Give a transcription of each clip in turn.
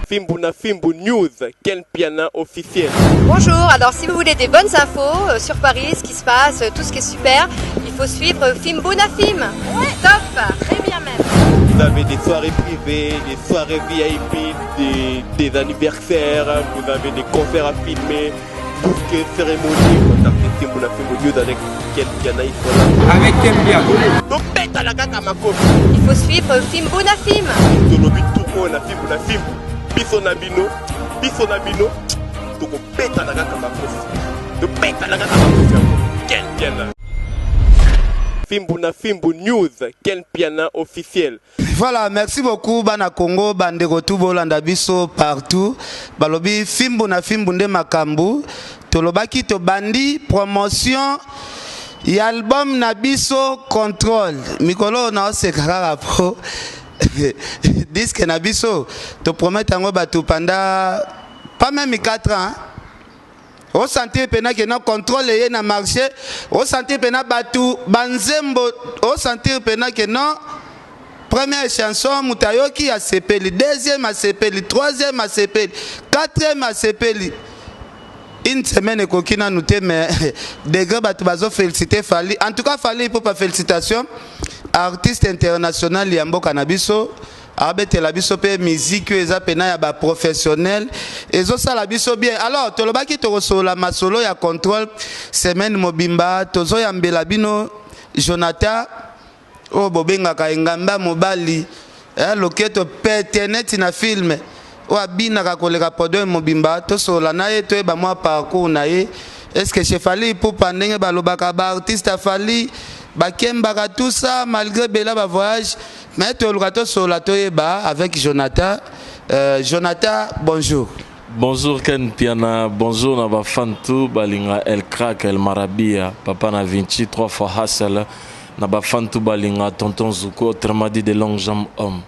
Fimbu na Fimbu News, Ken Piana officiel. Bonjour, alors si vous voulez des bonnes infos sur Paris, ce qui se passe, tout ce qui est super, il faut suivre Fimbu na Fim. Ouais, top, très bien même. Vous avez des soirées privées, des soirées VIP, des anniversaires, vous avez des concerts à filmer, tout ce qui est cérémonie. Contactez Fimbu na Fimbu News avec Ken Piana, ils sont là. Avec Ken Piana. Donc, bête à la kaka makofi. Il faut suivre Fimbu na Fim. Tolobi tout na Fimbu na Fimbu. Biso na bino, biso na bino, tokobeta na kaka makofi. Tobeta na kaka makofi yango. Ken Piana. Fimbu na Fimbu News, Ken Piana officiel. Voilà, merci beaucoup bana Congo, bandeko tout bolanda biso partout. Balobi Fimbu na Fimbu nde makambu. Tolobaki tobandi promotion ya album na biso Contrôle. Mikolo na oseka kaka po disque na biso to promettre yango bato pendant pas même 4 ans. Osentir mpena ke na contrôle ye na marché, osentir mpena bato banzembo, osentir mpena ke non, première chanson moto ayoki asepeli, deuxième asepeli, troisième asepeli, quatrième asepeli. Une semaine ekoki nanu te, mais degré bato bazofélicité Fally. En tout cas Fally Ipupa, félicitation, artiste international ya mboka na biso, abetela biso mpe musique oyo eza pena ya baprofessionnel, ezosala biso bien. Alors tolobaki tokosolola masolo ya Contrôle semaine mobimba. Tozoyambela bino Jonathan oyo bobengaka engamba mobali, loketo pete neti na film, oyo abinaka koleka podium mobimba. Tosolola na ye, toyeba mwa parcours na ye. Est ce que chez Fally Ipupa, ndenge balobaka baartiste ya Fally bakembaka, tout ça, malgré bela bavoyage, mais toluka tosolola, toyeba avec Jonathan. Jonathan, bonjour. Bonjour Ken Piana, bonjour na ba fan tout balinga El Crack, El Marabia, Papa na Vinci, trois fois Hassel, na ba fan tout balinga Tonton Zuko, autrement dit de longues jambes homme.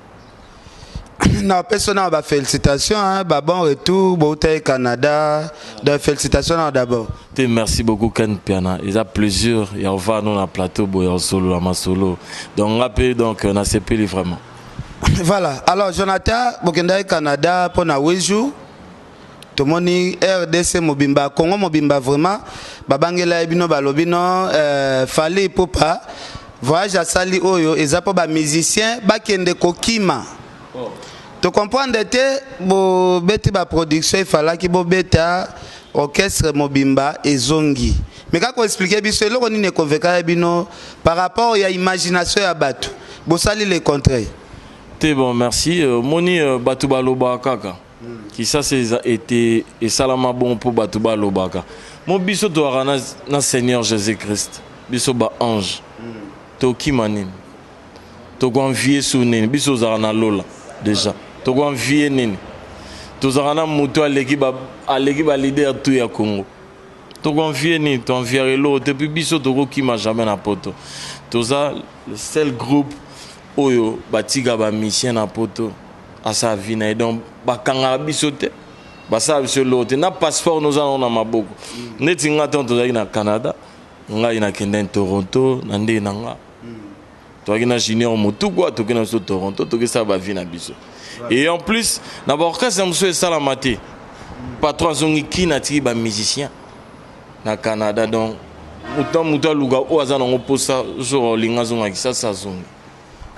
Na pesa na ba félicitation, hein, ba bon retour, bouta Canada, donc félicitations d'abord. Te, merci beaucoup Ken Piana, eza plaisir ya ova no na plateau boya solo la masolo. Donc ngape donc na sepeli vraiment. Voilà, alors Jonathan, bokendaki Canada mpona 8 jours. Tomoni RDC mobimba, Congo mobimba, vraiment babangela ye bino, balobi no Fally Ipupa, voyage asali oyo eza mpo bamusicien bakende kokima. Tocomprendre te, bobeti baproduction, efalaki bobeta orchestre mobimba ezongi. Mais kaka koexpliquer biso eloko nini ekonveka ye bino par rapport ya imagination ya bato, bosali le contraire. Te, bon, merci. Moni bato balobaka kaka. Kisasa eza ete esalama bon mpo bato balobaka mo biso toyaka na Seigneur Jésus Christ, biso baange tokima nini, tokoenvie su nini? Biso ozalaka na lola déjà, tokoenvie nini? Tozalaka na moto aleki aleki baleader tout ya Congo, tokoenvie nini? Toenviaka eloko te. Puis biso tokokima jamais na poto. Toza le seul groupe oyo batika bamusicien na poto asala vie na ye, donc bakangaka biso te, basala biso eloko te. Na passeport noza nango na maboko neti nga, ntango tozalaki na Canada, ngai nakende Toronto na ndenge na nga, tozalaki na Junior Motukwa, toke na biso Toronto, tokesala bavie na biso. Et en plus na baorchestre mosusu esalama te, patron azongi kina, atiki bamusicien na Canada. Donc moto moto aluka oyo aza nango mposa, jour olinga azonga Kisasa, azongi.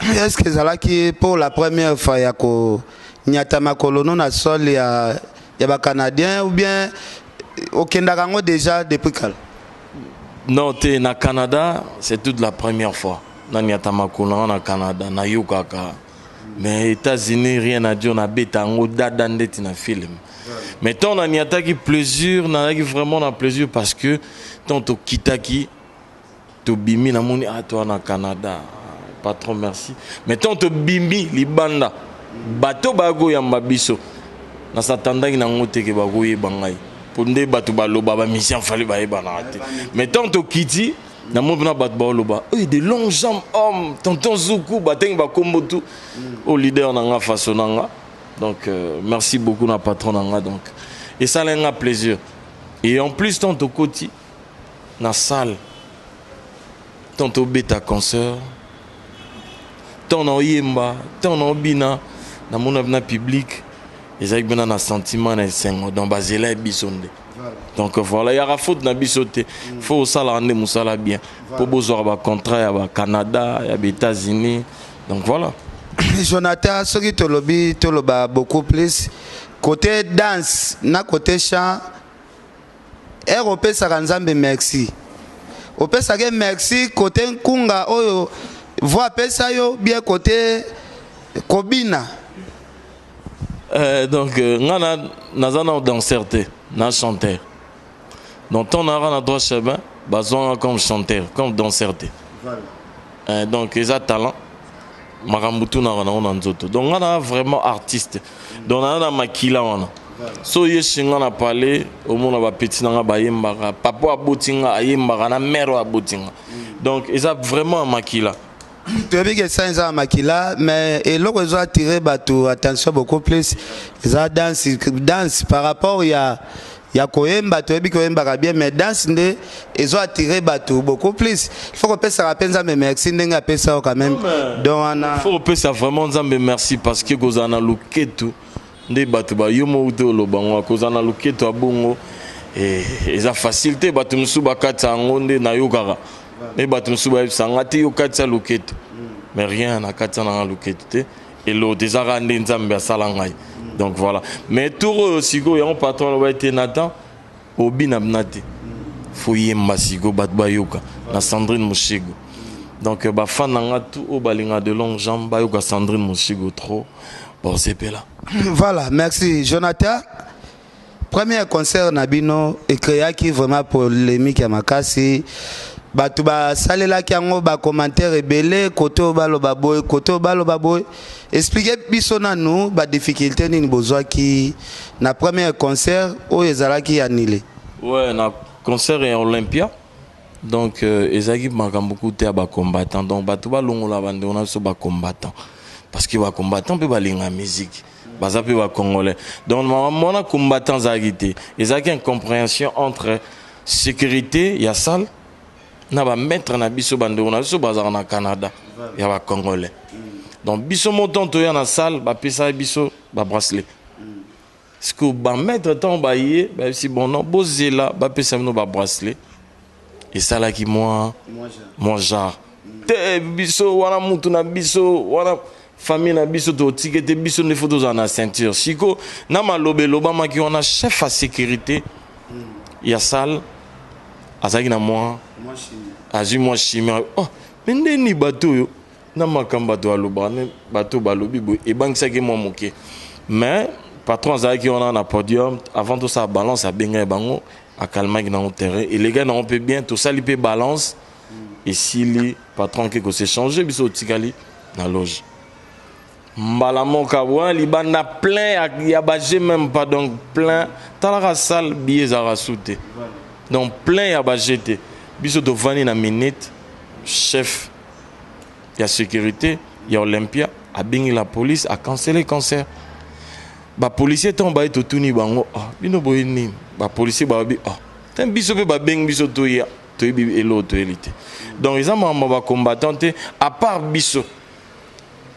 Est ce que ezalaki pour la première fois ya konyata makolo no na sol ya bacanadien ou bien okendaka yango déjà depuis kala? Non te, na Canada c'est toute la première fois naniata makolo nango na Canada. Nayokaka, mais États-Unis, rien à dire, nabeta yango dada ndeti na film. Mais ntango naniataki, plaisir, nazalaki vraiment na plaisir, parce que ntango tokitaki, tobimi, namoni ah, toa na Canada, patron merci. Mais ntango tobimi libanda, bato bakoyamba biso, nasatandaki nango te ke bakoyeba ngai, mpo nde bato baloba bamusicien Fally bayebanaka te. Mais ntango tokiti, namoni mpena bato baoloba oyo de longue jambe homme, Tonton Zuku, batengi bakombo tu o leader na nga, façon na nga. Donc merci beaucoup na patron na nga. Donc esalaki nga plaisir. Et en plus ntango tokoti na salle, ntango tobeta concert, ntango na oyemba, ntango na obina, namona na public. Ezalaki mpena na sentiment na esengo, donc bazela ye biso nde. Donc voilà, yaka faute na biso te. Faut osalaka nde mosala bien mpo bozwaka bacontrat ya bacanada, ya baétats-unis. Donc voilà. Jonathan, soki tolobi, toloba beaucoup plus côté danse na côté chant. Ere opesaka Nzambe merci, opesaka merci côté nkunga oyo voix apesa yo bien, côté kobina? Donc nga naza na danseur te, na chanteur. Donc ntango nayaka na droit chemin, bazwanga comme chanteur, comme danseur te. Donc eza talent, makambo tunaka nango na nzoto. Donc nga naa vraiment artiste, donc naza na makila wana. So oyesi nga na palais, omona bapeti na nga bayembaka, papa oyo aboti nga ayembaka, na mare oyo aboti nga. Donc eza vraiment ya makila. Toyebi ke sa eza ya makila, mais eloko ezo attirer bato attention beaucoup plus eza danse. Danse par rapport ya koyemba, toyebi koyembaka bien, mais danse nde ezo attirer bato beaucoup plus. Il faut kopesaka mpe Nzambe merci ndenge apesa yo quand même donc wana. Faut kopesa vraiment Nzambe merci, parce que kozala na loketu nde bato bayo moko te oloba ngo, kozala na loketo ya bongo eza facile te. Bato mosusu bakatisa yango nde nayokaka, me bato mosusu bayebisa nga te, yo katisa loketo, mais rien na katisa nanga loketo te, eloko te, eza kaka nde Nzambe asala ngai. Donc voilà. Mais tour oyo sikoyo, yango patron aloba ete Nathan obina bina te, faut yemba sikoyo, bato bayoka na Sandrine Moshigo. Donc bafan na nga tout oyo balingaka de longue jambe, bayoka Sandrine Moshigo trop, bosepela. Voilà, merci Jonathan. Premier concert na bino ecréaki vraiment polémique ya makasi. Bato basalelaki yango bacommentaire ebele, kote oyo baloba boye, kote oyo baloba boye. Explique biso nanu badifficulté nini bozwaki na premier concert oyo ezalaki annulé. Ouais, na concert ya Olympia, donc ezalaki makambo ku te ya bacombattant. Donc bato balongola bandeko na biso bacombattant, parce que bacombattant mpe balinga musique, baza mpe bacongolais. Donc makambo wana combattant azalaki te, ezalaki incompréhension entre sécurité ya salle na bamaître na biso, bandeko na biso bazalaka na Canada ya bacongolais. Donc biso moton toya na salle, bapesaka biso babracelet. Sikoyo bamaître, ntango baye, bayebisi: bon, non, bozela bapesa bino babracelet. Esalaki mwa genre te, biso wana mutu na biso wana, famille na biso, totika te, biso nde faut tozala na ceinture. Siko na maloba elobamaki wana, chef ya sécurité ya salle azalaki na mwa azwi mwa chimie. Oh, me ndeni bato oyo na makambo bato balobaka ne bato balobi boye, ebangisaki mwa moke. Mais patron azalaki wana na podium avant tosala balance, abengaki bango, akalmaki nango terrain, elekaki nango mpe bien. Tosali mpe balance, esili, patron ake kos'échanger, biso otikali na loge. Mbala moko wana libanda plein ya baje, même pas, donc plein. Talaka salle, billet ezalaka su te, donc plein ya baje te. Biso tovandi na minute, chef ya sécurité ya Olympia abengi la police, acancele concert. Bapolicier ntango baye, totuni bango: ah, bino boye nini? Bapolicier balobi: ah te, biso mpe babengi biso toya, toyebi eloko toyeli te. Donc eza makambo ya bacombattant te. À part biso,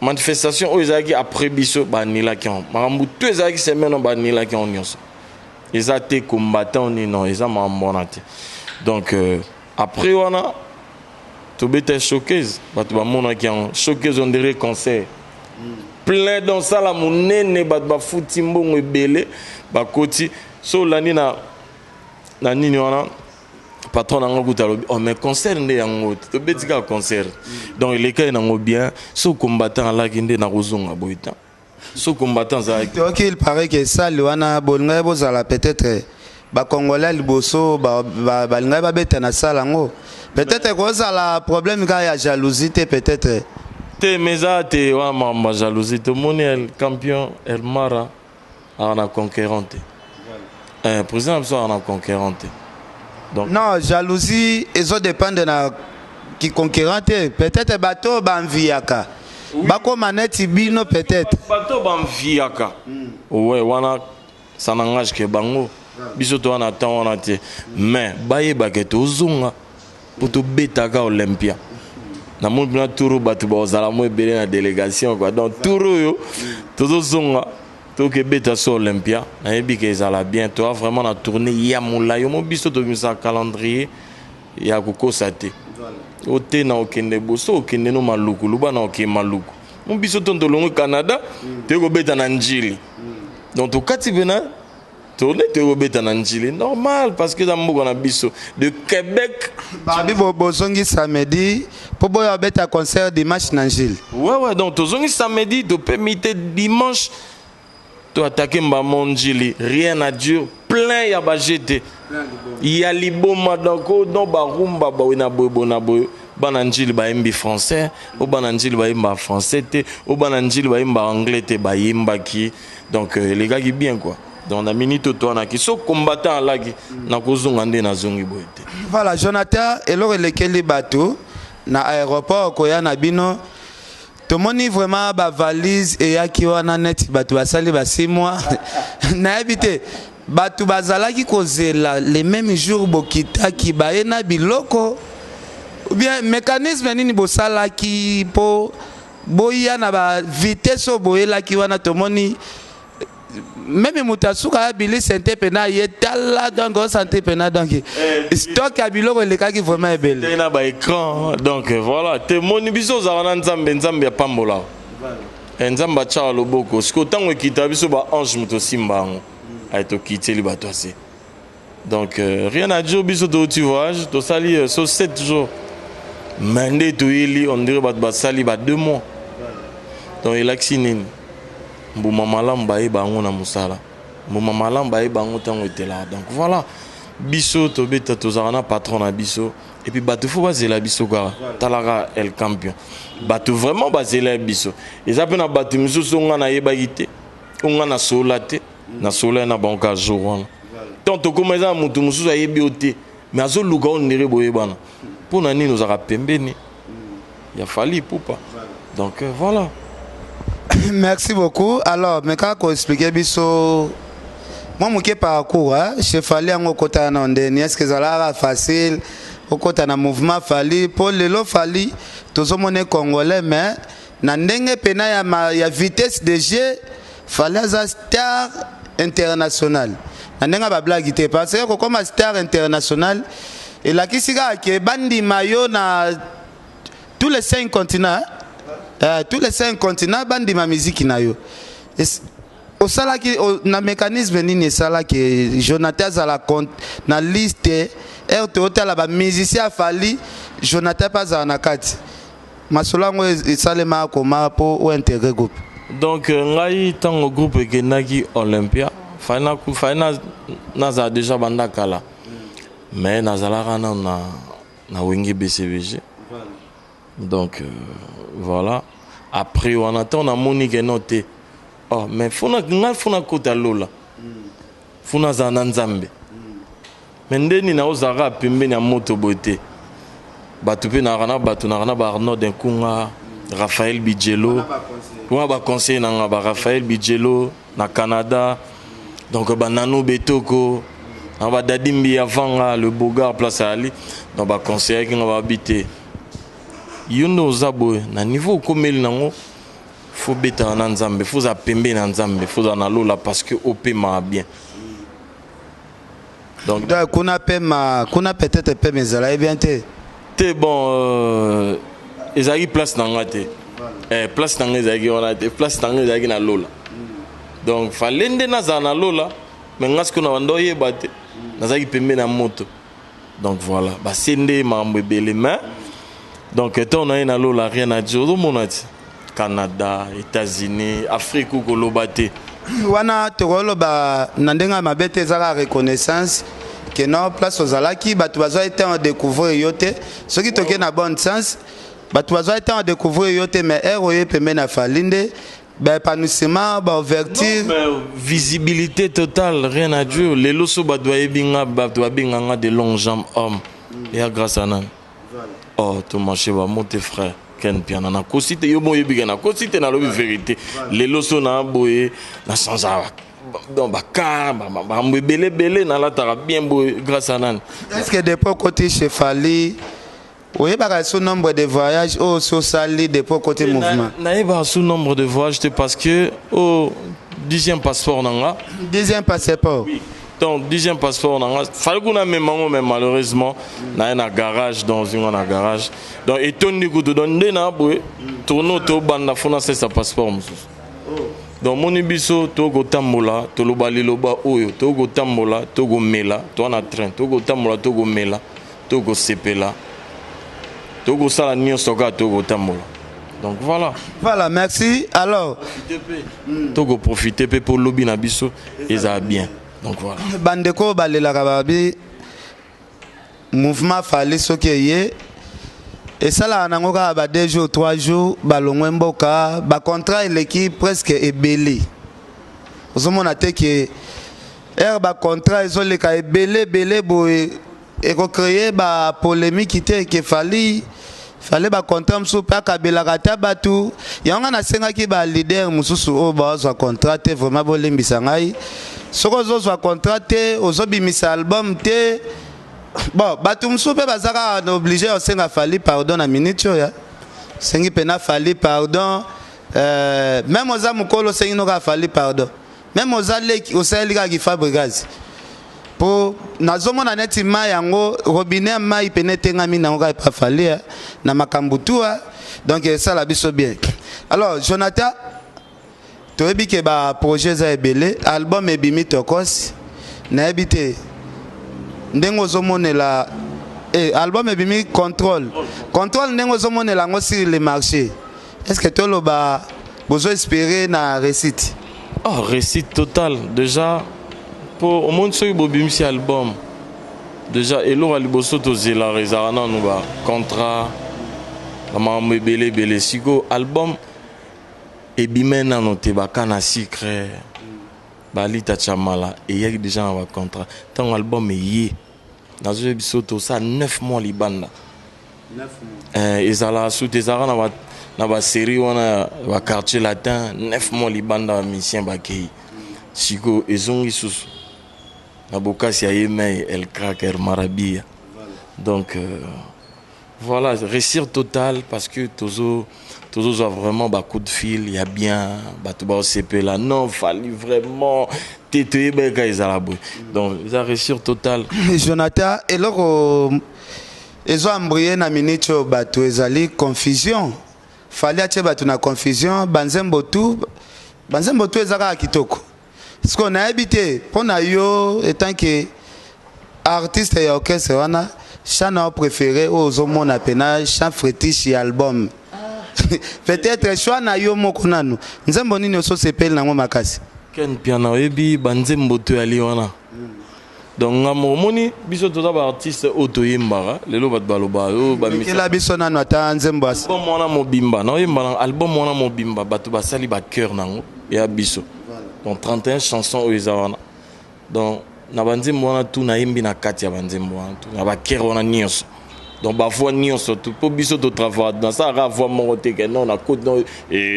manifestation oyo ezalaki après biso, banilaki yango. Makambo to ezalaki semaine oyo, banilaki yango nyonso. Eza te combattant nini, non, eza makambo wana te. Donc après wana tobeta showcase, bato bamonaki yango, showcase on dirait concert plein. Donc sala monene, bato bafuti mbongo ebele, bakoti. So olandi na nini wana, patron nango kuta alobi: oh, mais concert nde yango te, tobeti kaka concert. Donc elekai nango bien. So combattant alaki nde nakozonga boye ta, so combattant azalaki. Ok, il paraît que salle wana bolingaki bozala peut-être bacongolais liboso balingaki babeta na salle yango. Peut-être kozala problème kaka ya jalousie te peut-être? Te, mais eza te wana makambo ya jalousie. Tomoni El Campion Elmara aka na conquérant te. Président na biso aka na conquérant te, donc Non, jalousie ezodépendre na kiconquérant te. Peut-être bato oyo banviaka bakóma neti bino peut-être. Bato banviaka, ouais, wana ça n'engage que bango. Biso to wana temps wana te, mais bayebaka tozonga mpo tobetaka Olympia. Namoni mpena tour bato bazala mo ebele na délégation quoi. Donc tour oyo tozozonga. Tokebeta so Olympia, nayebi ke ezala bien. Toa vraiment na tournée ya molayi. Omo biso tobimisaka calendrier ya kokosa te. O te na okende boso, okende no Maluku, luba na okende Maluku. Mo biso to tolongwe Canada, toye kobeta na Njili. Donc tokati pena tournée, toye kobeta na Njili. Normal, parce que eza mboka na biso. De Québec. Babi bozongi samedi mpo boyo abeta concert dimanche na Njili. Ouais, donc tozongi samedi, topemi te, dimanche toatake mbamo Njili. Rien à dire, plein ya bagete ya liboma. Donc oyo donc barumba boye na boye, boye na boye. Bana Njili bayembi français, o bana Njili bayemba français te, o bana Njili bayemba anglais te, bayembaki. Donc elekaki bien quoi. Donc na minute oyo towanaki so combattant alaki nakozonga nde nazongi boye te. Voilà, Jonathan, eloko elekeli bato na aéroport koya na bino, tomoni vraiment bavalise eyaki wana neti bato basali ba 6 mois. Nayebi te, bato bazalaki kozela le même jour bokitaki, baye na biloko, ou bien mécanisme nini bosalaki mpo boya na bavitesse oyo boyelaki wana? Tomoni même moto asuka ya bilise te mpena ye tala, donc osante mpena, donc stock ya biloko elekaki vraiment ebele. Te na baécran. Donc voilà, temoni biso ozalaka na Nzambe. Nzambe apambola. Nzambe atiaka loboko. Sikoyo ntango ekita biso baange, moto osimba yango aye, tokiteli bato ase. Donc rien à dire. Biso touti voyage, tosali so 7 jours, mais nde toyeli on dirait bato basali ba 2 mois. Donc elakisi nini? Mbuma malamu bayeba yango na mosala, mbuma malamu bayeba yango ntango etelaka. Donc voilà, biso tobeta, tozalaka na patron na biso. Et puis bato fo bazela biso kaka. Talaka El Campion, bato vraiment bazela biso. Eza mpe na bato misusu oyo nga nayebaki te, oyo nga nasolola te, nasolola na bango kaka jour wana. Tant tokóma, eza na motu mosusu ayebi yo te, mais azoluka o ndere boyebana. Mpo na nini ozalaka pembeni ya Fally Ipupa? Donc voilà. Merci beaucoup. Alors, mais kaka koexpliquer biso mwa moke parcours, hein? Chez Fally yango, okotana na ndeni? Est ce que ezalaka facile okota na mouvement Fally? Mpo lelo Fally tozomona congolais, mais na ndenge pena ya vitesse de jeu, Fally aza star international na ndenge ya bablague te, parce que kokoma star international elakisi kaka ke bandima yo na tous les cinq continents, tous les cinq continents bandima miziki na yo. Osalaki na mécanisme nini esalaki Jonathan azala na liste ere toyotala bamusicien ya Fally, Jonathan mpe azala na kati? Masolo yango esalemaka koma mpo ointégrer groupe? Donc ngai, ntango groupe ekendaki Olympia, fai nazala déjà banda kala, mais nazalaka nano na Wenge BCBG. Donc voilà, après wana, ntango namoni ke no te, oh, mais funa ngai, funa kota lola, funa azala na Nzambe. Mais ndeni naozalaka pembeni ya moto boye te. Bato mpe nayaka na bato, nayaka na baArnaud Nkunga, Raphaël Bijelo wana, baconseil na nga, baRaphaël Bijelo na Canada, donc banano Betoko na badadi Mbi avanga le Bogar place ayali. Donc baconseillaki nga, babi te, yo nde oza boye na niveau okomeli nango, fo betaka na Nzambe, fo ozala pembeni na Nzambe, fo ozala na lola, parce que opemaka bien. Donc Donc kuna pema, kuna peut-être pema ezalaki bien te? Te, bon, ezalaki place na nga te. Place na nga ezalaki wana te, place na nga ezalaki na lola. Donc fallait nde nazala na lola, mais nga sikoyo na banda oyeba te, nazalaki pembeni na moto. Donc voilà, base nde makambo ebele. Mais donc ntango na ye na lola, rien à dire. Ozomona ti Canada, États-Unis, Afrique, okoloba te. Wana tokoloba na ndenge ya mabe te, ezaka reconnaissance ke no place ozalaki, bato bazwa temps découvrir yo te. Soki tokei na bonne sens, bato bazwa temps découvrir yo te, mais ere oye pembeni ya Fally nde baépanouissement, baouverture. Visibilité totale, rien à dire. Lelo so bato bayebi nga, bato babenga nga de longue jambe homme, eya grâce à nani? Oh, tomarché bamo te, frère Ken Piana. Nakosi te, yo mo oyebi ke nakosi te, nalobi vérité. Lelo so na boye, nachangeaka donc bacar, makambo ebele ebele, nalataka bien boye grâce à nani? Est ce que depuis okoti chez Fally, oyebaka so nombre de voyage oyo so osali depuis okoti mouvement? Nayebaka su nombre de voyage te, parce que oh, Dixième passeport na nga. Dixième passeport. Oui. Donc dixième passeport na nga fallait kuna mema yango, mais malheureusement naye na garage, donc ozwi nga na garage, donc etondi kutu. Donc nde na boye tourne, tobanda, fo nasalisa passeport mosusu. Donc moni biso tokotambola, toloba liloba oyo, tokotambola, tokomela, toa na train, tokotambola, tokomela, tokosepela, tokosala nyonso kaka tokotambola. Donc voilà. Voilà, merci. Alors Tokoprofite mpe mpo lobi na biso ezala bien. Donc voilà. Bandeko balelaka, babi mouvement Fally soki eye, esalaka nango kaka ba 2 jours, 3 jours, balongwe mboka. Bacontrat eleki presque ebele. Ozomona te ke ere bacontrat ezoleka ebele ebele boye, ekocréer bapolémique te ke Fally fale bacontrat mosusu mpe akabelaka ata bato yango? Ngai nasengaki baleader mosusu oyo bazwa contrat te, vraiment bolimbisa ngai. Soki ozozwa contrat te, ozobimisa album te. Bon, bato mosusu mpe baza kaka na obligé osenga Fally pardon. Na minute oyo osengi mpena Fally pardon, même oza mokolo, osengi no kaka Fally pardon, même oza leki, osaleli kaka kiFabregas, mpo nazomona neti mai yango, robinet ya mai pene etengami nango kaka epa Fally na makambo tuwa. Donc esala biso bien. Alors Jonathan, toyebi ke baprojet eza ebele, album ebimi tokosi. Nayebi te ndenge ozomonela album ebimi, Contrôle, Contrôle, ndenge ozomonela yango sur le marché, est ce que toloba bozo espérer na réussite? Oh, réussite totale déjà, mpo omoni soki bobimisi album déjà, eloko ya liboso tozelaka ezalaka nanu bacontrat, bamakambo ebele ebele. Sikoyo album ebime nano te, bakana sucre balita chamala eyaki déjà na bacontrat. Ntango album eye, nazoyebi biso tosala 9 mois libanda. Ezalaka suti, ezalaka na basérie wana ya baQuartier Latin, 9 mois libanda, bamusicien bakei. Sikoyo ezongi susu na bokasi ya ye mei El Cracker Marabia. Donc voilà, réussir total, parce que tozo tozozwa vraiment bacoup de fil ya bien, bato baosepela. Non, Fally vraiment te, toyebaka ezala boye. Donc eza réussir total. Jonathan, eloko ezo embrouiller na minute oyo bato ezali confusion. Fally atie bato na confusion. Banzembo tu eza kaka kitoko. Sikoyo nayebi te, mpo na yo etant que artiste ya orchestre wana, chant na yo préféré oyo ozomona pena chant fétiche ya album, peut-être choix na yo moko nanu, nzembo nini ososepeli nango makasi? Ken Piana, oyebi banzembo to yali wana. Donc nga moko, omoni biso toza baartiste oyo toyembaka. Lelo bato balobaka oyo bamikela biso nanu ata nzembo. Album wana mobimba naoyemba na album wana mobimba, bato basali bachœur nango eya biso. Donc 31 chanson oyo eza wana, donc na banzembo wana tu nayembi na kati ya banzembo wana tu, na bachœur wana nyonso, donc bavoix nyonso tu, mpo biso totravaille, nasalaka voix moko te ke non, nakoti no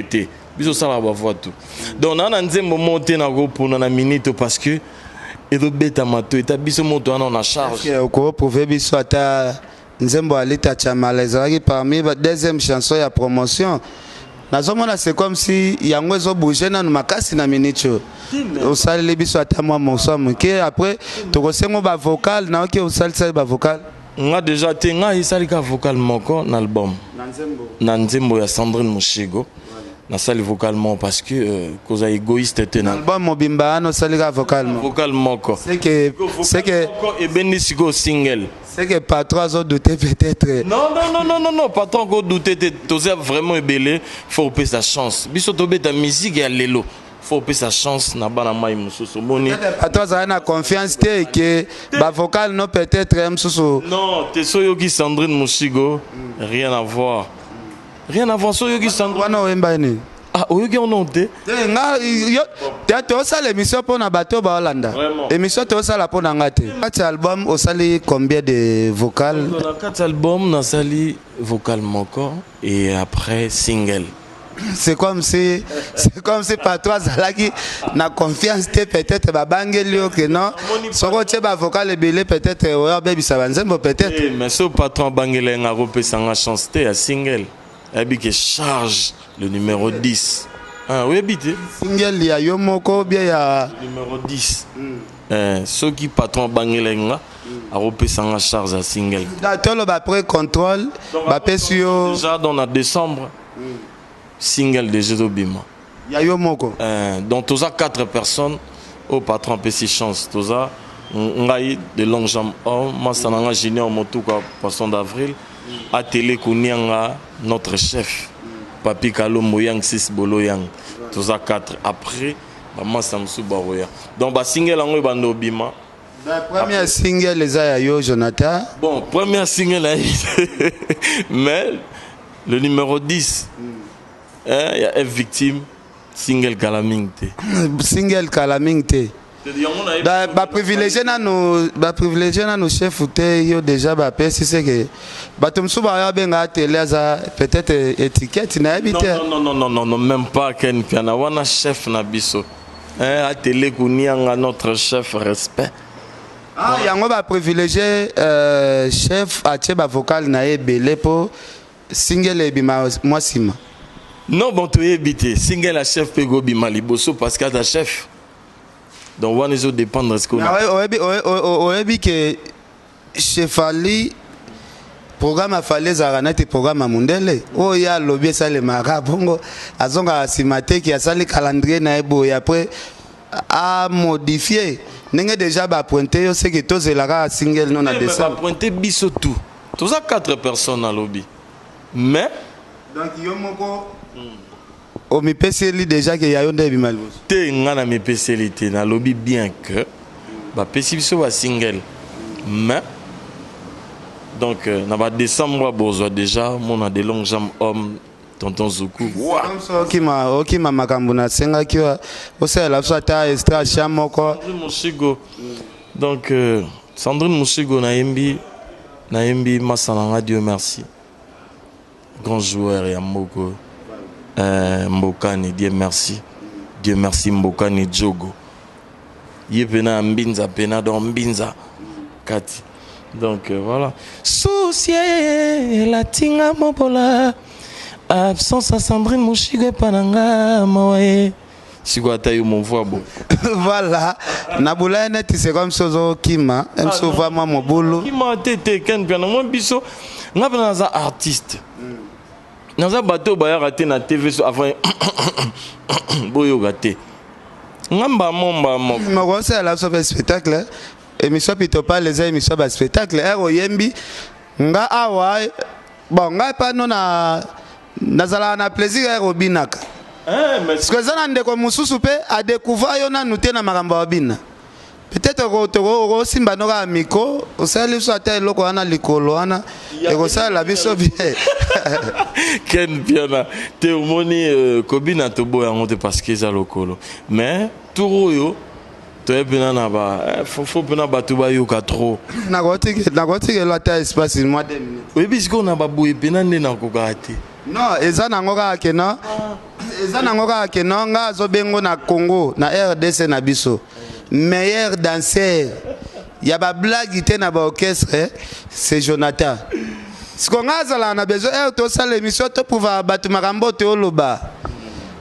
te. Biso osalaka bavoix tu. Donc naa na nzembo moko te nakopona na minute, parce que ezobetama to eta biso moto wana na charge. Okoprouve biso ata nzembo Alita Chamala ezalaki parmi ba deuxième chanson ya promotion. Nazomona c'est comme si yango ezobouge nanu makasi na minute oyo. Osaleli biso ata mwa morceau ya moke, après tokosengo bavocal. Naoki osalisali bavocal. Nga déjà te, nga esali ka vocal moko na album, na nzembo ya Sandrine Moshigo. Nasali vocal moko parce que kozala égoïste te na Album mobimba wana osali ka vocal moko? Vocal moko. C'est que moko ebendi sikoyo single. C'est que patron azodouter peut-être. Non, non, non, non, non, non, patron kodouter te. Toza vraiment ebele, faut opesa chance. Biso tobeta musique ya lelo, faut opesa chance na bana mai mosusu, omoni. Patron azali na confiance te ke bavocal no peut-être ye mosusu. Non te, so oyoki Sandrine Moshigo, rien à voir, rien à voir. So oyoki Sandrine Wana oyemba nini? Ah, oyoki yango te? Te, nga yo te, tosala émission mpo na bato baolanda. Vraiment. Émission tosala mpo na nga te. Kati ya album osali combien de vocal? Na kati album nasali vocal moko et après single. C'est comme si patron azalaki na confiance te. Peut-être babangeli yo ke non, soki otie bavocal ebele, peut-être oyo abebisa banzembo peut-être. Eh, mais so patron abangeli nga, akopesanga chance te ya single. Ayebi ke charge le numéro 10. Ah, oyebi te. Single ya yo moko bien ya numéro 10. Eh, soki patron abangelaki nga, akopesa nga charge ya single. Da toloba après contrôle bapesi yo. Déjà dans na décembre, single déjà ezobima. Ya yo moko. Eh, donc toza 4 personnes oyo patron apesi chance. Toza ngai de longue jambe homme, masa na nga Junior Motuka poisson d'avril, Atele Kunianga notre chef, Papi Kalombo Yang 6 Bolo Yang. Toza 4. Après bamasa mosusu bakoya. Donc basingle yango ebanda obima. Première single eza ya yo Jonathan. Bon, première single na ye, mais le numéro 10, hein, ya F Victime, single kala mingi te. Single kala mingi te. Baprivilégie nanu, baprivilégie nanu chef te. Yo déjà bapesi seke bato mosusu baya benga tele aza peut-être étiquette, nayebi te. Non, non, non, non, non, même pas. Ken Piana wana chef na biso, hein, atele kunianga notre chef, respect. Ah, yango baprivilégie chef atie bavocal na ye ebele mpo single ebima mwa nsima. Non, bon, toyebi te. Single ya chef mpe ekobima liboso parce que aza chef. Donc wana ezodépendre ce que Oyebi ke chef ali programme afali ezalaka neti programme ya mondele oyo ye alobi esalemaka bongo, azongaka nsima te ki asali calendrier na ye boye, après amodifie ndenge déjà bapointe yo seke tozela kaka single no na décembre. Bapointe biso tout, toza 4 personnes alobi, mais Donc yo moko omipeseli déjà ke ya yo nde ebima liboso? Te, nga na mipeseli te. Nalobi bien que bapesi biso basingle, mais donc na badécembre bozwa déjà mona de longue jambe homme tonton Zuku. Okima okima makambo nasengaki osalela biso ata extra cha moko. Sandrine Moshigo. Donc Sandrine Moshigo, nayembi nayembi masa na nga Dieu merci, grand joueur ya moko, Mbokani Dieu merci, Dieu merci Mbokani Jogo ye pena ya mbinza pena, donc mbinza kati. Donc voilà, susie elatinga mobola absence ya Sandrine Moshigo epa na nga mawa ye sikoyo ata yo movoi bo. Voilà, na bulaya neti c'est comme si ozokima mso ova mwa mobulu. Kima te te, Ken Piana. Mwa biso nga mpena naza artiste, naza bato oyo bayaka te na TV so avant boyoka te nga mbamo mbamo. Mokosalela biso mpe spectacle. Émission Pitopale eza émission ya baspectacle. Ere oyembi nga awa, bon, ngai pano na nazalaka na plaisir ere obinaka. Eh, mais parce que eza na ndeko mosusu mpe adécouvrir yo nanu te na makambo ya obina. Peut-être okosimba no kaka micro, osali biso ata eloko wana likolo wana, ekosalela biso bien. Ken Piana te, omoni kobina toboya yango te parce que eza lokolo, mais tour oyo toye mpena na ba faut mpena bato bayoka trop. Nakotikela ata espace mwa 2 minutes. Oyebi sikoyo na baboye mpena nde nakokaka te. Non, eza nango kaka ke non, eza nango kaka ke non, nga azobengo na Congo, na RDC na biso, meilleur danseur ya bablague te na baorchestre, c'est Jonathan. Siko nga azalaka na besoin ere tosala émission, toprouvaka bato makambo oyo toyoloba,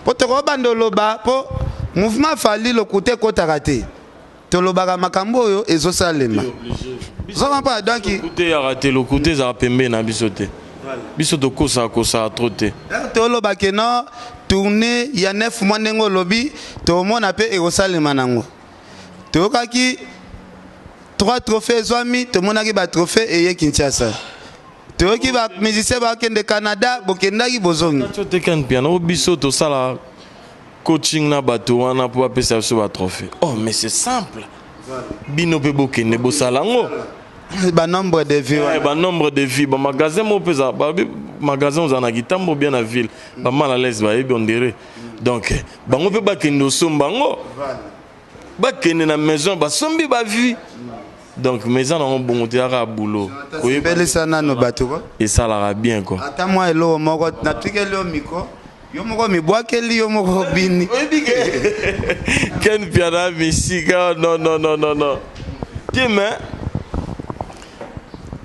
mpo tokobanda oloba mpo mouvement Fali lokuta ekotaka te. Tolobaka makambo oyo ezosalema, ozocomprendre? Donc Lokuta eyaka te, lokuta ezalaka pembeni na biso te. Biso tokosaka kosaka trop te. Toloba ke non, tournée ya 9 mois ndenge olobi, tomona mpe ekosalema nango. Toyokaki trois trophées ezwami, tomonaki batrophée eye Kinshasa, toyoki bamusicien bakende Canada, bokendaki, bozongi. Tio te, Ken Piano. Oyo biso tosala coaching na bato wana mpo bapesa biso batrophée. Oh, mais c'est simple, bino mpe bokende bosala yango. Banombre de vues. Eh, banombre de vues, bamagasin moko mpe eza babi magasin ozala na kitambo bien na ville, bamal à l'aise bayebi on dirait. Donc bango mpe bakende osomba yango, bakende na maison basombi bavues. Donc maison nango bongo te, yaka boulot. Pelisa nano bato ko. Esalaka bien quoi. Ata mwa eloko moko, natikeli yo micro, yo moko mibwakeli, yo moko bini. Oyebi ke Ken Piana misika, non, non, non, non, non te, mais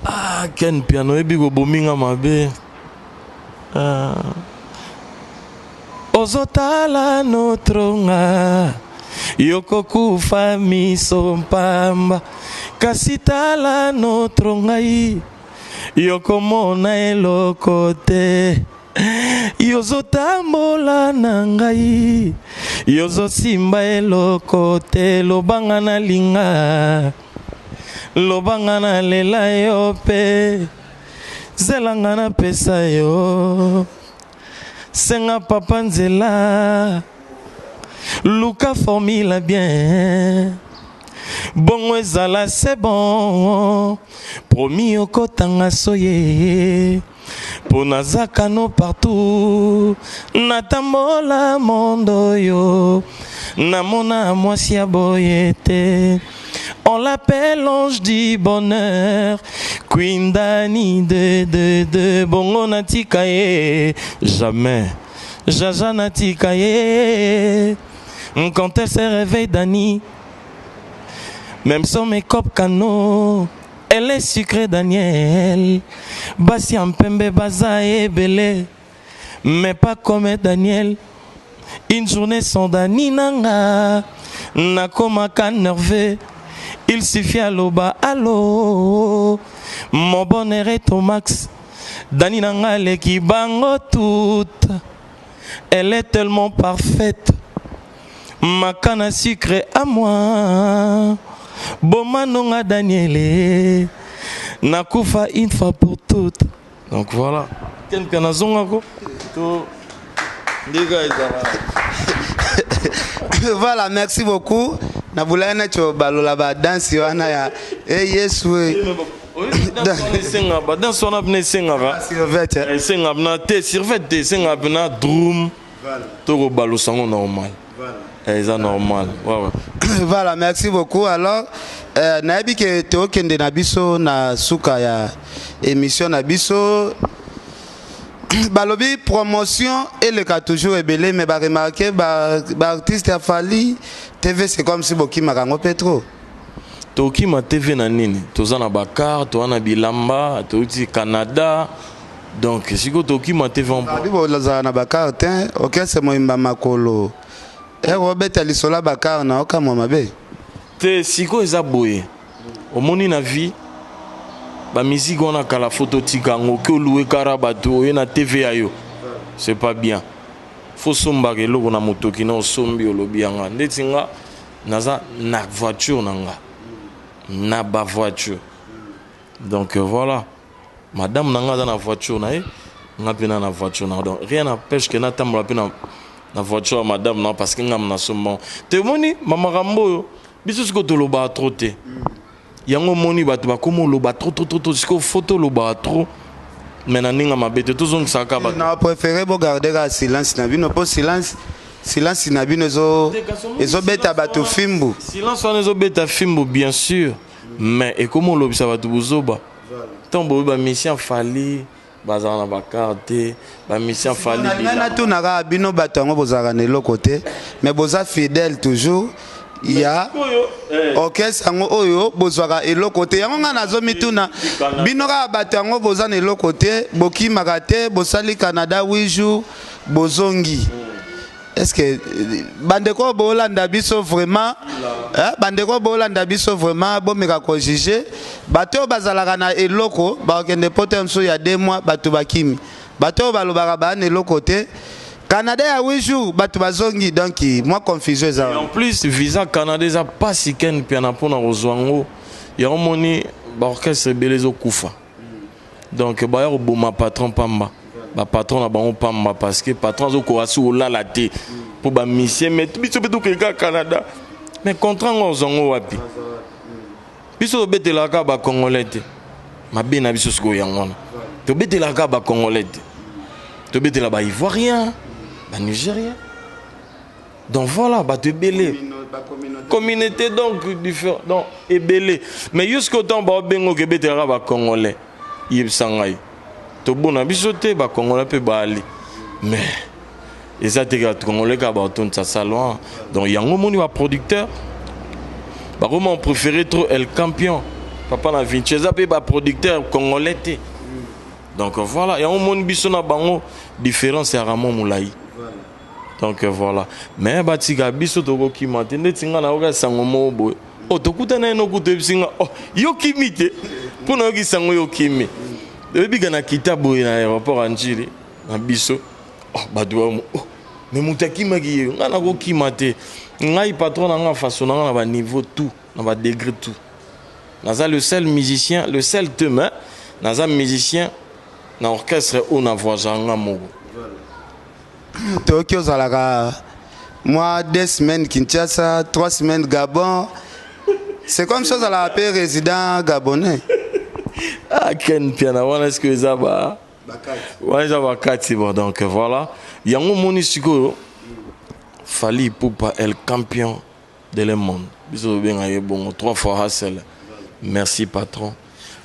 ah, Ken Piano, oyebi kobominga mabe. Ah. Ozotala notronga yokokufa miso mpamba kasi tala notro ngai yokomona eloko te yozotambola na ngai yozosimba eloko te lobanga nalinga lobanga nalela yo mpe zelanga napesa yo senga papa nzela luka formule bien bongo ezala c'est bon promis okotanga soye mpo naza kano partout natambola monde oyo namona mwasi ya boye te. On l'appelle l'ange du bonheur, Queen Dani de de de bongo natika ye jamais. Jaja natika ye. Quand elle se réveille Dani, même son make-up cano, elle est sucrée Daniel. Basi ya mpembe baza ebele, mais pas comme Daniel. Une journée sans Dani nanga, nakomaka nerveux. Il suffit aloba allo, mon bonheur est au max. Dani nanga aleki bango toute. Elle est tellement parfaite. Ma canne à sucre à moi. Boma nonga Daniele. Nakufa une fois pour toutes. Donc voilà. Ken mpe nazongako to ndeka ezala. Voilà, merci beaucoup. Nabulaki neti balola badansi wana ya e Yesu e. Esenga badanse wana mpena esengaka survêt. Esenga mpena te survêt te, esengaka mpena drum to kobalusa yango normal. Eza normal, ouais. Voilà, merci beaucoup. Alors nayebi ke tokende na biso na suka ya émission na biso. Balobi promotion eleka toujours ebele, mais baremarke baartiste ya Fally, TV, c'est comme si bokimaka yango mpe trop. Tokima TV na nini? Toza na bacar, toza na bilamba, touti Canada, donc sikoyo tokima TV en Babi bozala na bacar te, orchestre moyimba makolo ere obeta lisolo ya bacar na okamwa mabe. Te, sikoyo eza boye, omoni na vie bamiziki wana kala, fo totika yango. Oki oluwe kara bato oye na TV ya yo, c'est pas bien. Fo sombaka eloko na motoki na osombi, olobi yanga ndeti nga naza na voiture na nga na bavoiture. Donc voilà, madame na nga aza na voiture na ye, nga mpe na na voiture na nga. Donc rien n'empêche ke natambola mpe na voiture ya madame na, parce que nga nasomba te. Omoni mamakambo oyo biso sikoyo tolobaka trop te. Yango omoni bato bakómi oloba trop trop trop trop. Sikoyo fo tolobaka trop, mais na ndenge mabe te, tozongisaka bato. Na préféré bogarde kaka silence na bino, mpo silence na bino ezobeta bato fimbu. Silence wana ezobeta fimbu, bien sûr, mais ekómi olobisa bato bozoba. Ntango boyebi bamusicien Fally bazala na bacar te, bamusicien Fally. Ngai natunaka bino, bato yango bozalaka na eloko te, mais boza fidèle toujours ya orchestre yango oyo bozwaka eloko te. Yango ngai nazomituna bino kaka, bato yango boza na eloko te, bokimaka te, bosali Canada 8 jours, bozongi. Est ce que bandeko oyo boolanda biso vraiment, bandeko oyo boolanda biso vraiment, bomeka kojuge bato oyo bazalaka na eloko, bakokende poto ya mosusu ya 2 mois, bato bakimi. Bato oyo balobaka baa na eloko te, Canada ya 8 jours, bato bazongi. Donc mwa confusion eza wana. En plus visa Canada eza mpasi, Ken Mpiana, mpona kozwa yango. Yango moni baorchestre ebele ezokufa. Donc baya koboma patron pamba, bapatron na bango pamba, parce que patron azokoka si kolala te mpo bamusicien. Mais biso mpe tokende kaka Canada, mais contrat ngo ozwa yango wapi? Biso tobetelaka kaka bacongolais te. Mabe na biso sikoyo yango wana, tobetelaka kaka bacongolais te, tobetela baivoirien, banigérien. Donc voilà, bato ebele, communauté donc différent, donc ebele. Mais yo sikoyo ntango baobenga oke ebetelaka bacongolais, yebisa ngai, tobona biso te, bacongolais mpe baali, mais eza te kaka congolais kaka baotondisa salon. Donc yango omoni baproducteur bakoma préféré trop El Campion, papa na Vinci, eza mpe baproducteur congolais te. Donc voilà, yango omoni biso na bango différence ya ramon molai. Donc voilà. Mais batika biso tokokima te ndeti nga nayoka sango moko boye. Oh tokutana ye nokuta oyebisi nga oh yo kimi te mpo nayoki sango yo kimi. Oyebi ka na kita boye na aéroport ya Ndjili na biso oh bato ba oh mais moto akimaki ye nga nakokima te. Ngai patron na nga façon na nga na ba niveau tout na ba degré tout. Naza le seul musicien, le seul te mais naza musicien na orchestre oyo na voyagaka nga moko. Toyoki ozalaka mwa 2 semaines Kinshasa, 3 semaines Gabon. C'est comme ça, ozalaka mpe résident gabonais. Ah, Ken Mpiana wana, est-ce que eza ba wana eza bakati? Bon, donc voilà, yango omoni sikoyo Fally Ipupa, el campion de le monde, biso tobenga ye bongo, trois fois hasel. Merci patron.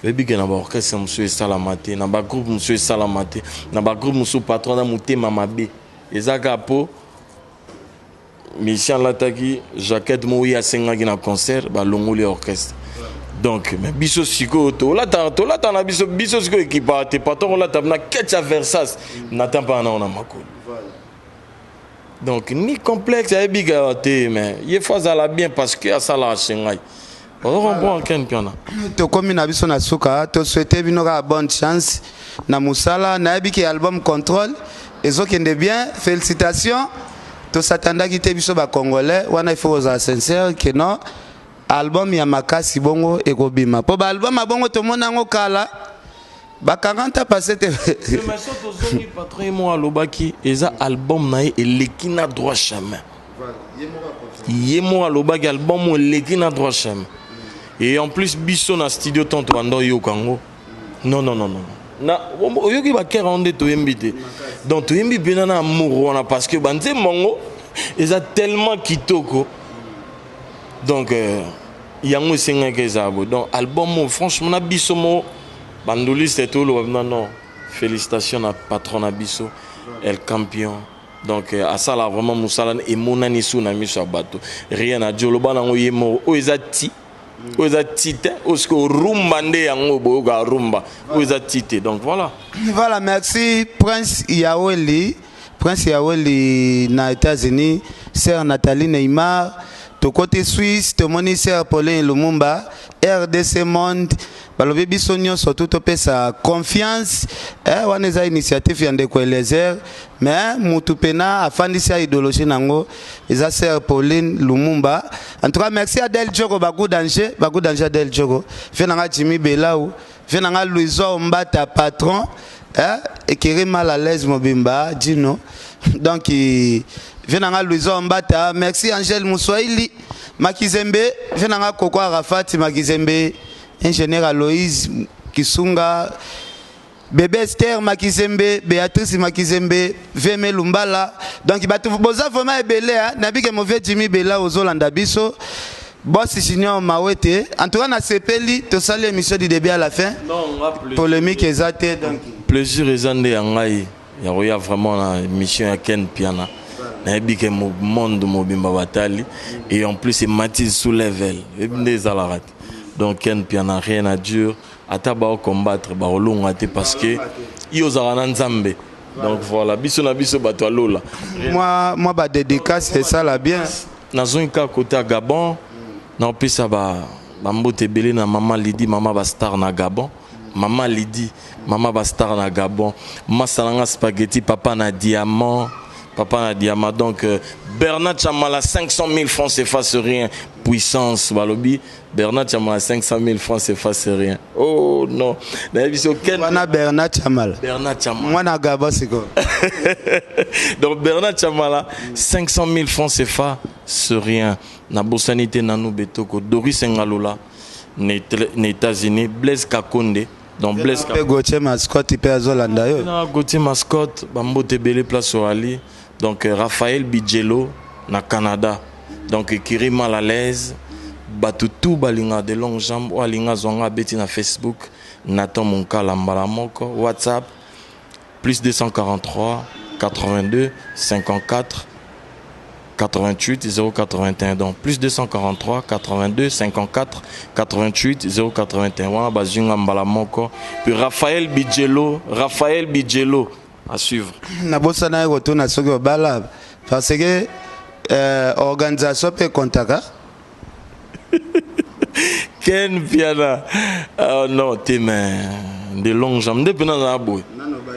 Oyebi ke na baorchestre mosusu esalama te, na bagroupe mosusu esalama te, na bagroupe mosusu patron aza motema mabe, eza kaka mpo musicien alataki jaquette moko ye asengaki na concert, balongoli orchestre. Donc mais biso sikoyo tolata, tolata na biso, biso sikoyo ekipaka te. Patron kolata na keti ya Versace na tampa nango na makolo, donc ni complexe, ayebi kaka te. Mais ye fo azala bien parce que asalaka chez ngai, ozo comprendre, Ken Mpiana. Tokomi na biso na suka. Tosouhaite bino kaka bonne chance na mosala. Nayebi ke album Contrôle ezokende bien. Félicitation. Tosatandaki te biso bacongolais wana, il faut kozala sincère ke non, album ya makasi bongo ekobima, mpo baalbum ya bongo tomoni yango kala, ba 40 ans passé te. Mais so tozongi, patron ye moko alobaki eza album na ye eleki na Droit chemin. Ye moko alobaki album oyo eleki na Droit chemin. Et en plus biso na studio tant tobanda oyoka yango, non, non, non, non, na oyoki bakere yango nde toyembi te. Donc toyembi mpena na amour wana parce que banzembo yango eza tellement kitoko. Donc yango esengaki ezala boye. Donc album oyo, franchement, na biso mo bandoliste toloba non, non, félicitation na patron na biso el campion. Donc asala vraiment mosala emonani su na miso ya bato, rien à dire. Oloba nango ye moko, oyo eza ti, oyo eza ti te, oyo sikoyo rumba nde yango boyoka rumba, oyo eza ti te. Donc voilà. Voilà, merci Prince Yaweli, Prince Yaweli na États-Unis, sœur Nathalie Neymar. Tokoti Suisse, tomoni sœur Paulin Lumumba. RDC Monde balobi biso nyonso tu topesa confiance. Wana eza initiative ya ndeko Eliezer, mais mutu pena afandisi ya idéologie nango eza sœur Pauline Lumumba. En tout cas merci Adel Djoko, bagu danger, bagu danger. Adel Djoko, vie nanga Jimmy Belau, vie nanga Louison Mbata, patron ekeri mal à l'aise mobimba Dino. Donc vie nanga Louison Mbata, merci. Angèle Muswahili Makizembe, vie nanga Koko Arafat Makizembe, ingénieur Aloïse Kisunga, bébé Esther Makizembe, Béatrice Makizembe, Veme Lumbala. Donc bato boza vraiment ebele, hein? Nabike mauvais Jimmy Bela ozolanda biso. Boss Junior Mawete. En tout cas, na sepeli, tosali émission du début à la fin. Non, nga plaisir. Polémique eza te, donc. Plaisir eza nde ya ngai ya koya vraiment na émission ya Ken Mpiana. Nayebi ke monde mobimba batali et en plus emati sous level, oyebi nde ezalaka te. Donc Ken Mpiana, rien à dire. Ata baocombattre, bakolonga te parce que yo ozalaka na Nzambe. Donc voilà, biso na biso bato ya lola. Moi, ba dédicace, c'est ça la bien. Nazongi kaka kote ya Gabon, naopesa bambote ebele na mama Lidi, mama bastar na Gabon, mama Lidi, mama bastar na Gabon, masa nanga Spaghetti, papa na diamant, papa na diamant. Donc Bernard Chamala, 500 000 francs CFA, c'est rien. Puissance balobi Bernard Chamala, 500 000 francs CFA, c'est rien. Oh non, nayebi so Ken. Wana Bernard Chamala. Bernard Chamala. Mwana Gabon sikoyo. Donc Bernard Chamala, 500 000 francs CFA, c'est rien. Nabosani te nanu betoko Doris Ngalola na États-Unis, Blaise Kakonde. Donc Blaise mpe Gauthier Mascotte mpe azolanda yo. Na Gauthier Mascotte, bambote ebele place oali. Donc Raphaël Bidjelo na Canada. Donc ekiri mal à l'aise, bato tu balingaka de longue jambe. Oyo alinga azwanga, abeti na Facebook Nathan Monkala mbala moko, WhatsApp plus 243 82 54 88 081. Donc plus 243 82 54 88 081, wana bazwi nga mbala moko. Puis Raphaël Bidjelo, Raphaël Bidjelo à suivre. Nabosana ye kotuna soki obala. Parce que euh, organisation mpe ekontaka. Ken Piana uh, non te mais de longue jambe nde mpe nazala boye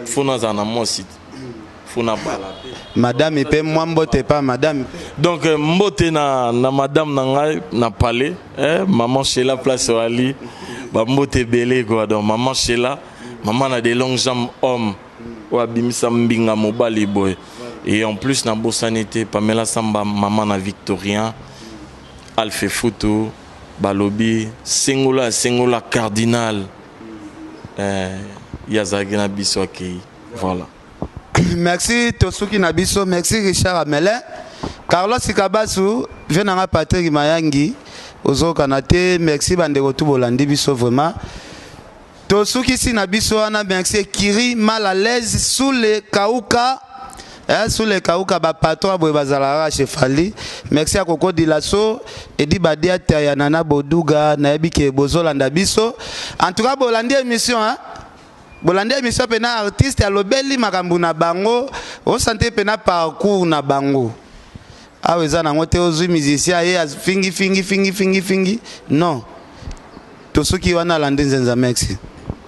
fo nazala na mwasi te fo nabala mpe madame mpe mwa mbote pa madame. Donc euh, mbote na, na madame na ngai na palais eh, maman Sheila place wali bambote ebele quoi. Donc maman Sheila, maman na de longue jambe homme oyo abimisa mbinga mobali boye. Et en plus nabosani te Pamela Samba, mama na Victorien Alphe Futu, balobi sengola sengola cardinal eh, ye azalaki na biso akei, voilà. Merci, tosuki na biso. Merci Richard Amelin, Carlos Kabasu, vie nanga Patrick Mayangi ozokana te. Merci bandeko tu bolandi biso, vraiment tosukisi na biso wana. Merci Ekiri mal à l'aise sous le kauka eh, sous le kauka bapatron boye bazalaka chez Fally. Merci ya Koko Dilaso, Edi Badiata ya Nana Boduga. Nayebi ke bozolanda biso. En tout cas bolandi émission, hein? Bolandi émission mpena artiste alobeli makambo na bango, osante mpena parcours na bango. Awa eza nango te ozwi musicien aye afingi fingi fingi fingi fingi, non. Tosuki wana, alandi nzenza. Merci.